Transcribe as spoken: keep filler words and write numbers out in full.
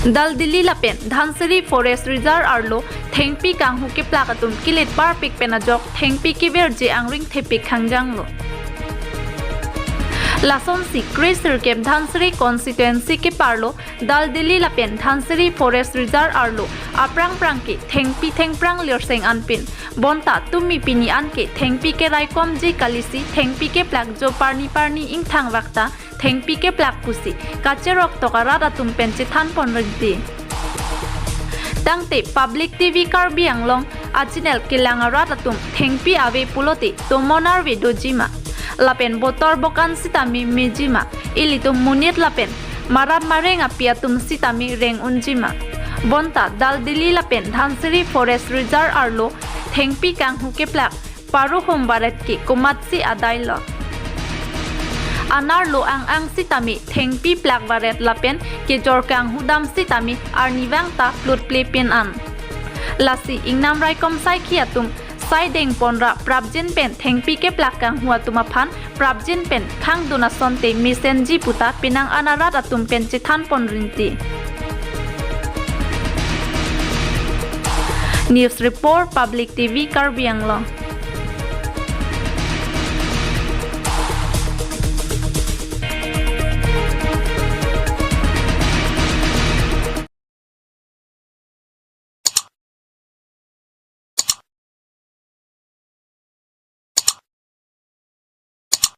Daldili lapen Dhansiri Forest Reserve arlo thengpi kanghu keplak atum kilit parpik pen ajok thengpi keverji angring thepik khangjanglo. Lasonsi kre sirkep Dhansiri constituency keparlo Daldili lapen Dhansiri Forest Reserve arlo aphrang phrang ke thengpi thengphrang lirseng anpin, bonta tumi pini an ke thengpi keraikomji kalisi thengpi keplak jo parni parni ingthang vakta thengpi keplak pusi kacherok tok arat atum pen chethan pon rinti. Tangte Public T V Karbi Anglong a channel kelang arat atum thengpi ave pulote tomon arve dojima, lapen botor bokan sitame mejima, ilitum monit lapen maram mareng api atum sitame reng unjima. Bonta Daldili lapen Dhansiri Forest Reserve arlo thengpi kanghu keplak paruhum varet ke komatsi adailo. Anerlo ang ang sitame thengpi plak varet lapen kejor kanghu dam sitame arnivang ta plutple pin an. Lasi ingnam raikom saikhi atum saideng ponra prapjin pen thengpi keplak kanghu atum aphan prapjin pen khangdun asonte mesenji puta penang an arat atum pen chethan pon rinti. News Report, Public T V Karbi Anglong.